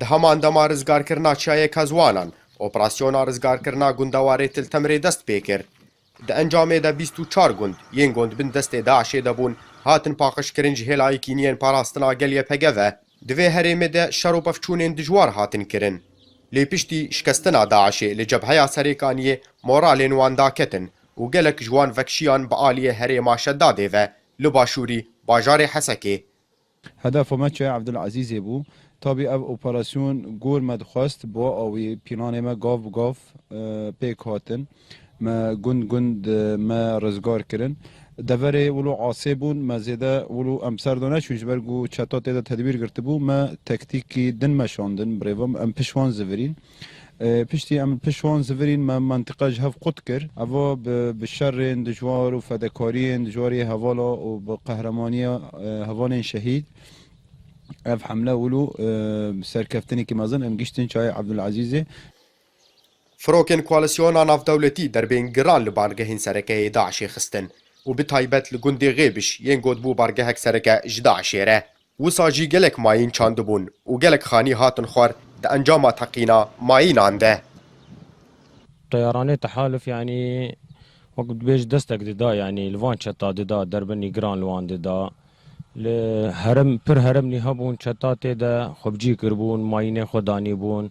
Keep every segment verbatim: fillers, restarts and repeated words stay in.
Di heman dema rizgarkirina çiyayê Kezwanan, operasyona rizgarkirina gundewarê Til Temirê dest pê kir. Di encamê de bîst û çar gund yên ku di bin destê DAIŞê de bûn, hatin paqijkirin ji hêla yekîniyên parastina gel Y P G ve. Di vê herêmê de şer û pevçûnên dijwar hatin kirin. Lê piştî şikestina DAIŞê li cebheya Serêkaniyê moralên wan daketin û gelek ji wan vekşiyan bi aliyê herêma Şedadê ve li başûrî bajarê Hesekê. Hedefa me çiyayê Evdilezîzê bû. Tabî ev operasyon gor me dixwest, bi wa awî planê me gav bi gav, e, pêk hatin. Me gund gund, e, me rizgar kirin. Deverê wilo asê bûn, me zêde wilo em ser de neçûn, ji ber ku çeta tê de tedbîr girtibû, me tektîkî din meşandin, bi rêva em pişt wan zivirîn. E, piştî em pişt wan zivirîn, me mentiqa ji hev qut kir. Eva bi, bi şerên dijwar û fedekariyên dijwar yê hevala û bi qehremaniya, e, hevalên şehîd, ev hemle wilo, e, bi serkeftinekî mezin em giştin çiyayê Evdilezîzê. Firokên koalisyona navdewletî derbên giran li bargehên sereke yê DAIŞê xistin û bi taybet li gundê Xêbiş yên ku dibû bargehek sereke ji DAIŞê re. Wisa jî gelek mayîn çandibûn û gelek xanî hatin xwar di encama teqîna mayînan de. Teyaranê tehaluf, yanî, wek dibêj destek dida, yanî li van çeta dida, derbinî giran li wan dida. Li herem, pir heremnî hebûn, çeta tê de xwe bi cî kiribûn, mayînê xwe danîbûn,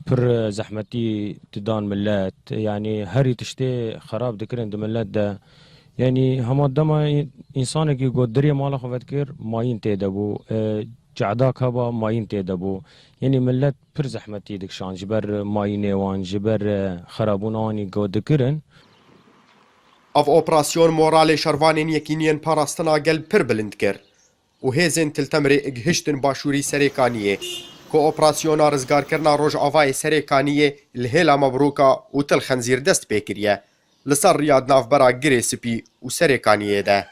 pir zehmetî didan millet. Yanî herî tiştê xerab dikirin di millet de. Yanî hema dema însanekî ku dirê mala xwe vedikir, mayîn tê de bû. E, çadak heba, mayîn tê de bû. Yanî millet pir zehmetî dikişand ji ber mayînê wan, ji ber, e, xerabûna wan ê ku dikirin. Ev operasyon moralê şervanên yekîniyên parastina gel pir bilind kir û hêzên Til Temirê gihiştin başûrî Serêkaniyê, ku operasyona rizgarkirina rojavayê Serêkaniyê li hêla Mebrûka û Til Xenzîr dest pê kiriye, li ser riya di navbera Girê Spî û Serêkaniyê de.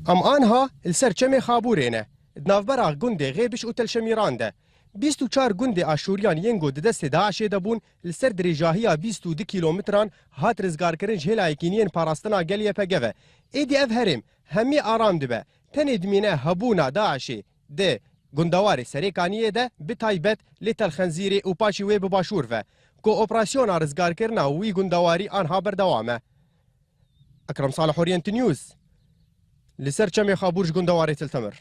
Em anha li ser Çemê Xabûrê ne, di navbera gundê Xêbiş û Tel Şemîran de. Bîst û çar gundê aşûriyan yên ku di destê DAIŞê de bûn, li ser dirêjahiya bîst û du kîlometran hat rizgarkirin ji hêla yekîniyên parastina gel Y P G ve. Êdî ev herêm hemî aram dibe. Tenê dimîne hebûna DAIŞê di gundewarê Serêkaniyê de, bi taybet li Tel Xenzîrê û paşî wê bi başûr ve, ku operasyona rizgarkirina wî gundewarî anha berdewam e. Ekrem Salih, Orient News, li ser Çemê Xabûr ji gundewarê Til Temir.